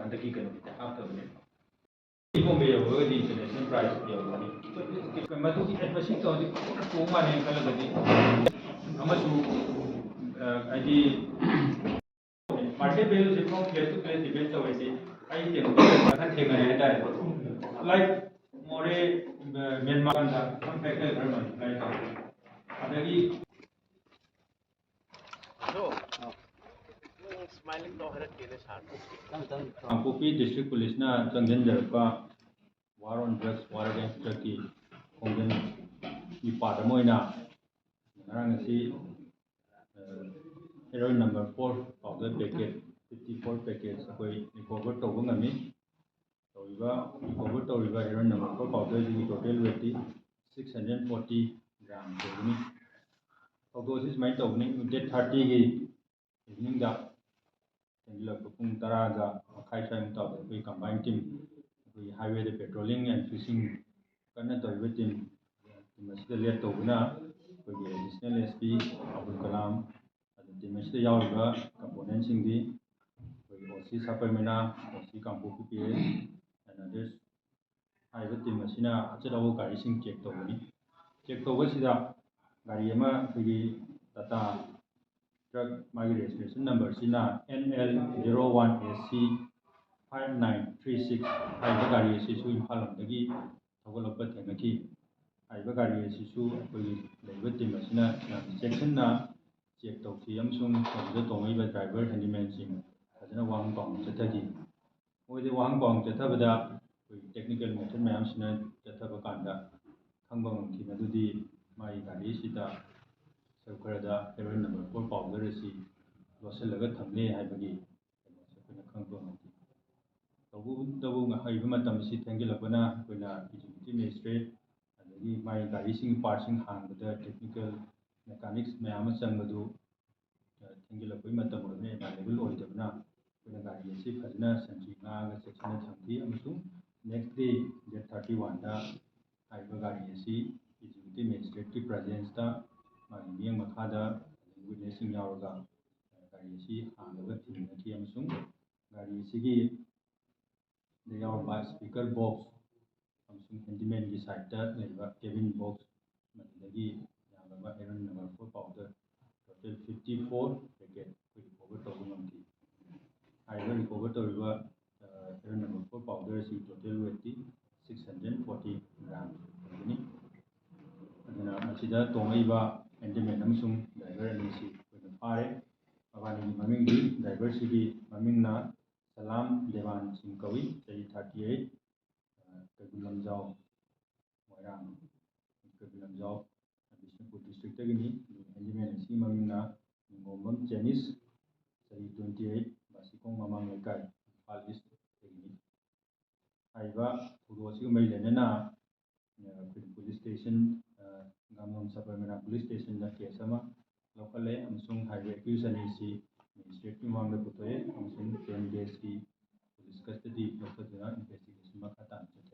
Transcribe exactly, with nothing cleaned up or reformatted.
ꯍꯟꯗꯛꯀꯤ ꯀꯩꯅꯣꯗꯤ ꯍꯥꯞꯇꯕꯅꯦ꯫ ꯕꯣꯝꯕꯦ ꯌꯧꯔꯒꯗꯤ ꯏꯟꯇꯔꯅꯦꯁꯅꯦꯜ ꯄ꯭ꯔꯥꯏꯖ ꯌꯧꯔꯅꯤ꯫ ꯃꯗꯨꯒꯤ ꯃꯁꯤ ꯇꯧꯔꯗꯤ ꯐꯖꯅ ꯇꯣꯡ ꯃꯥꯜꯂꯦꯅ ꯈꯜꯂꯒꯗꯤ ꯑꯃꯁꯨ ꯍꯥꯏꯗꯤ ꯃꯥꯔꯀꯦꯠ ꯚꯦꯂꯨꯁꯦ from place to place depend ꯇꯧꯔꯤꯁꯦ꯫ ꯑꯩ ꯀꯩꯅꯣ ꯈꯔ ꯊꯦꯡꯅꯔꯦ ꯍꯥꯏꯇꯥꯔꯦ꯫ ꯂꯥꯏꯛ ꯃꯣꯔꯦ, ꯃꯦꯟꯃꯥꯔꯗ ꯁꯝ ꯐꯦꯛꯇꯔ ꯈꯔ ꯃꯜꯇꯤꯄ꯭ꯂꯥꯏ ꯇꯧꯔꯦ꯫ ꯑꯗꯒꯤ ꯀꯥꯡꯄꯣꯛꯄꯤ ꯗꯤꯁꯇ꯭ꯔꯤꯛ ꯄꯨꯂꯤꯁꯅ ꯆꯪꯁꯤꯟꯖꯔꯛꯄ war on drugs, war against ꯗ꯭ꯔꯒꯀꯤ ꯈꯣꯡꯖꯪꯒꯤ ꯄꯥꯔꯠ ꯑꯃ ꯑꯣꯏꯅ ꯉꯔꯥꯡ ꯑꯁꯤ heroin number four powder packet fifty four packets ꯑꯩꯈꯣꯏ ꯔꯤꯀꯣꯚꯔ ꯇꯧꯕ ꯉꯝꯃꯤ꯫ ꯇꯧꯔꯤꯕ ꯔꯤꯀꯣꯚꯔ ꯇꯧꯔꯤꯕ ꯍꯦꯔꯣꯏꯟ ꯅꯝꯕꯔ ꯐꯣꯔ ꯄꯥꯎꯗꯔꯁꯤꯒꯤ ꯇꯣꯇꯦꯜ ꯋꯦꯠꯇꯤ ꯁꯤꯛꯁ ꯍꯟꯗ꯭ꯔꯦꯠ ꯐꯣꯔꯇꯤ ꯒ꯭ꯔꯥꯝ ꯑꯣꯏꯒꯅꯤ꯫ ꯊꯧꯗꯣꯛ ꯑꯁꯤ ꯁꯨꯃꯥꯏꯅ ꯇꯧꯕꯅꯤ, ꯗꯦꯠ ꯊꯥꯔꯇꯤꯒꯤ ꯏꯚꯤꯅꯤꯡꯗ ꯊꯦꯡꯖꯤꯜꯂꯛꯄ ꯄꯨꯡ ꯇꯔꯥꯒ ꯃꯈꯥꯏ ꯁ꯭ꯋꯥꯏꯃꯨꯛ ꯇꯧꯕꯗ ꯑꯩꯈꯣꯏ ꯀꯝꯕꯥꯏꯟ ꯇꯤꯝ, ꯑꯩꯈꯣꯏꯒꯤ ꯍꯥꯏꯋꯦꯗ ꯄꯦꯇ꯭ꯔꯣꯂꯤꯡ ꯑꯦꯟ ꯐꯤꯁꯤꯡ ꯀꯟꯅ ꯇꯧꯔꯤꯕ ꯇꯤꯝ, ꯇꯤꯝ ꯑꯁꯤꯗ ꯂꯦꯠ ꯇꯧꯕꯅ ꯑꯩꯈꯣꯏꯒꯤ ꯑꯦꯗꯤꯁꯅꯦꯜ ꯑꯦꯁ ꯄꯤ ꯑꯕꯨꯜ ꯀꯂꯥꯝ, ꯑꯗꯨ ꯇꯤꯝ ꯑꯁꯤꯗ ꯌꯥꯎꯔꯤꯕ ꯀꯝꯄꯣꯅꯦꯟꯁꯤꯡꯗꯤ ꯑꯩꯈꯣꯏꯒꯤ ꯑꯣ ꯁꯤ ꯁꯥꯄꯔꯃꯤꯅꯥ, ꯑꯣ ꯁꯤ ꯀꯥꯡꯄꯣꯛꯄꯤ ꯄꯤ ꯑꯦꯁ, ꯑꯦꯟ ꯑꯗꯔꯁ꯫ ꯍꯥꯏꯔꯤꯕ ꯇꯤꯝ ꯑꯁꯤꯅ ꯑꯆꯠ ꯑꯋꯣꯛ ꯒꯥꯔꯤꯁꯤꯡ ꯆꯦꯛ ꯇꯧꯒꯅꯤ꯫ ꯆꯦꯛ ꯇꯧꯕꯁꯤꯗ ꯒꯥꯔꯤ ꯑꯃ ꯑꯩꯈꯣꯏꯒꯤ ꯇꯥꯇꯥ ꯇ꯭ꯔꯛ, ꯃꯥꯒꯤ ꯔꯦꯖꯤꯁꯇ꯭ꯔꯦꯁꯟ ꯅꯝꯕꯔꯁꯤꯅ N L zero one S C five nine three six ꯍꯥꯏꯔꯤꯕ ꯒꯥꯔꯤ ꯑꯁꯤꯁꯨ ꯏꯝꯐꯥꯜ ꯂꯣꯝꯗꯒꯤ ꯊꯧꯒꯠꯂꯛꯄ ꯊꯦꯡꯅꯈꯤ꯫ ꯍꯥꯏꯔꯤꯕ ꯒꯥꯔꯤ ꯑꯁꯤꯁꯨ ꯑꯩꯈꯣꯏꯒꯤ ꯂꯩꯔꯤꯕ ꯇꯤꯝ ꯑꯁꯤꯅ ꯌꯥꯝꯅ ꯆꯦꯛꯁꯤꯟꯅ ꯆꯦꯛ ꯇꯧꯈꯤ ꯑꯃꯁꯨꯡ ꯃꯗꯨꯗ ꯇꯣꯡꯂꯤꯕ ꯗ꯭ꯔꯥꯏꯚꯔ, ꯍꯦꯟꯗꯤꯃꯦꯟꯁꯤꯡ ꯐꯖꯅ ꯋꯥꯍꯪ ꯄꯥꯎꯍꯪ ꯆꯠꯊꯈꯤ꯫ ꯃꯣꯏꯗ ꯋꯥꯍꯪ ꯄꯥꯎꯍꯪ ꯆꯠꯊꯕꯗ ꯑꯩꯈꯣꯏꯒꯤ ꯇꯦꯛꯅꯤꯀꯦꯜ ꯃꯦꯊꯗ ꯃꯌꯥꯝꯁꯤꯅ ꯆꯠꯊꯕ ꯀꯥꯟꯗ ꯈꯪꯕ ꯉꯝꯈꯤ꯫ ꯃꯗꯨꯗꯤ ꯃꯥꯒꯤ ꯒꯥꯔꯤꯁꯤꯗ ꯁꯔꯨꯛ ꯈꯔꯗ ꯍꯦꯔꯣꯏꯟ ꯅꯝꯕꯔ ꯐꯣꯔ ꯄꯥꯎꯗꯔ ꯑꯁꯤ ꯂꯣꯠꯁꯤꯜꯂꯒ ꯊꯝꯂꯦ ꯍꯥꯏꯕꯒꯤ ꯀꯩꯅꯣꯁꯦ ꯑꯩꯈꯣꯏꯅ ꯈꯪꯕ ꯉꯝꯈꯤ꯫ ꯇꯧꯕꯇꯕꯨ ꯍꯥꯏꯔꯤꯕ ꯃꯇꯝ ꯑꯁꯤ ꯊꯦꯡꯖꯤꯜꯂꯛꯄꯅ ꯑꯩꯈꯣꯏꯅ ꯑꯦꯛꯖꯤꯀ꯭ꯌꯨꯇꯤꯚ ꯃꯦꯖꯤꯁꯇ꯭ꯔꯦꯠ ꯑꯗꯒꯤ ꯃꯥꯒꯤ ꯒꯥꯔꯤꯁꯤꯡꯒꯤ ꯄꯥꯔꯠꯁꯤꯡ ꯍꯥꯡꯕꯗ ꯇꯦꯛꯅꯤꯀꯦꯜ ꯃꯦꯀꯥꯅꯤꯛꯁ ꯃꯌꯥꯝ ꯑꯃ ꯆꯪꯕꯗꯨ ꯊꯦꯡꯖꯤꯜꯂꯛꯄꯒꯤ ꯃꯇꯝ ꯑꯣꯏꯕꯅ ꯑꯦꯚꯥꯏꯂꯦꯕꯜ ꯑꯣꯏꯗꯕꯅ ꯑꯩꯈꯣꯏꯅ ꯒꯥꯔꯤ ꯑꯁꯤ ꯐꯖꯅ ꯁꯟꯊꯤ ꯉꯥꯛꯑꯒ ꯆꯦꯛꯁꯤꯟꯅ ꯊꯝꯈꯤ ꯑꯃꯁꯨꯡ ꯅꯦꯛꯁ ꯗꯦ, ꯗꯦꯠ ꯊꯥꯔꯇꯤ ꯋꯥꯟꯗ ꯍꯥꯏꯔꯤꯕ ꯒꯥꯔꯤ ꯑꯁꯤ ꯑꯦꯛꯖꯤꯀ꯭ꯌꯨꯇꯤꯚ ꯃꯦꯖꯤꯁꯇ꯭ꯔꯦꯠꯀꯤ ꯄ꯭ꯔꯖꯦꯟꯁꯇ ꯃꯥꯒꯤ ꯃꯤꯠꯌꯦꯡ ꯃꯈꯥꯗ ꯋꯤꯠꯅꯦꯁꯁꯤꯡ ꯌꯥꯎꯔꯒ ꯒꯥꯔꯤ ꯑꯁꯤ ꯍꯥꯡꯂꯒ ꯊꯤꯟꯅꯈꯤ ꯑꯃꯁꯨꯡ ꯒꯥꯔꯤ ꯑꯁꯤꯒꯤ ꯗ ꯌꯥꯎꯔꯕ ꯁ꯭ꯄꯤꯀꯔ ꯕꯣꯛꯁ ꯑꯃꯁꯨꯡ ꯍꯦꯟꯗꯤꯃꯦꯟꯒꯤ ꯁꯥꯏꯠꯇ ꯂꯩꯕ ꯀꯦꯕꯤꯟ ꯕꯣꯛꯁ, ꯃꯗꯨꯗꯒꯤ ꯌꯥꯜꯂꯕ heroin number four powder total fifty four packet ꯑꯩꯈꯣꯏ ꯔꯤꯀꯣꯚꯔ ꯇꯧꯕ ꯉꯝꯈꯤ꯫ ꯍꯥꯏꯔꯤꯕ ꯔꯤꯀꯣꯚꯔ ꯇꯧꯔꯤꯕ ꯍꯦꯔꯣꯏꯟ ꯅꯝꯕꯔ ꯐꯣꯔ ꯄꯥꯎꯗꯔ ꯑꯁꯤꯒꯤ ꯇꯣꯇꯦꯜ ꯋꯦꯠꯇꯤ ꯁꯤꯛꯁ ꯍꯟꯗ꯭ꯔꯦꯠ ꯐꯣꯔꯇꯤ ꯒ꯭ꯔꯥꯝ ꯑꯣꯏꯒꯅꯤ꯫ ꯑꯗꯨꯅ ꯃꯁꯤꯗ ꯇꯣꯡꯂꯛꯏꯕ ꯍꯦꯟꯗꯤꯃꯦꯟ ꯑꯃꯁꯨꯡ ꯗ꯭ꯔꯥꯏꯚꯔ ꯑꯅꯤꯁꯤ ꯑꯩꯈꯣꯏꯅ ꯐꯥꯔꯦ꯫ ꯃꯕꯥꯅꯤꯒꯤ ꯃꯃꯤꯡꯗꯤ, ꯗ꯭ꯔꯥꯏꯚꯔꯁꯤꯒꯤ ꯃꯃꯤꯡꯅ ꯁꯂꯥꯝ ꯗꯦꯋꯥꯟ ꯁꯤꯡ ꯀꯧꯏ, ꯆꯍꯤ ꯊꯥꯔꯇꯤ ꯑꯩꯠ, ꯀꯩꯕꯨꯜ ꯂꯝꯖꯥꯎ, ꯃꯣꯏꯔꯥꯡ, ꯀꯩꯕꯨꯜ ꯂꯝꯖꯥꯎ, ꯕꯤꯁꯅꯨꯄꯨꯔ ꯗꯤꯁꯇ꯭ꯔꯤꯛꯇꯒꯤꯅꯤ꯫ ꯑꯗꯨꯒ ꯍꯦꯟꯗꯤꯃꯦꯟ ꯑꯁꯤꯒꯤ ꯃꯃꯤꯡꯅ ꯅꯤꯡꯒꯣꯝꯕꯝ ꯖꯦꯅꯤꯁ, ꯆꯍꯤ ꯇ꯭ꯋꯦꯟꯇꯤ ꯑꯩꯠ, ꯕꯥꯁꯤꯈꯣꯡ ꯃꯃꯥꯡ ꯂꯩꯀꯥꯏ, ꯏꯝꯐꯥꯜ ꯏꯁꯇꯒꯤꯅꯤ꯫ ꯍꯥꯏꯔꯤꯕ ꯊꯧꯗꯣꯛ ꯑꯁꯤꯒ ꯃꯔꯤ ꯂꯩꯅꯅ ꯑꯩꯈꯣꯏ ꯄꯨꯂꯤꯁ ꯁ꯭ꯇꯦꯁꯟ, ꯒꯥꯝꯂꯣꯡ ꯁꯕ ꯃꯣꯏꯔꯥꯡ ꯄꯨꯂꯤꯁ ꯁ꯭ꯇꯦꯁꯟꯗ ꯀꯦꯁ ꯑꯃ ꯂꯧꯈꯠꯂꯦ ꯑꯃꯁꯨꯡ ꯍꯥꯏꯔꯤꯕ ꯑꯦꯀ꯭ꯌꯨꯁ ꯑꯅꯤꯁꯤ ꯃꯦꯖꯤꯁꯇ꯭ꯔꯦꯠꯀꯤ ꯃꯃꯥꯡꯗ ꯄꯨꯊꯣꯛꯑꯦ ꯑꯃꯁꯨꯡ ꯇꯦꯟ ꯗꯦꯖꯀꯤ ꯄꯨꯂꯤꯁ ꯀꯁꯇꯗꯤ ꯂꯧꯊꯗꯨꯅ ꯏꯟꯚꯦꯁꯇꯤꯒꯦꯁꯟ ꯃꯈꯥ ꯇꯥꯅ ꯆꯠꯊꯔꯤ꯫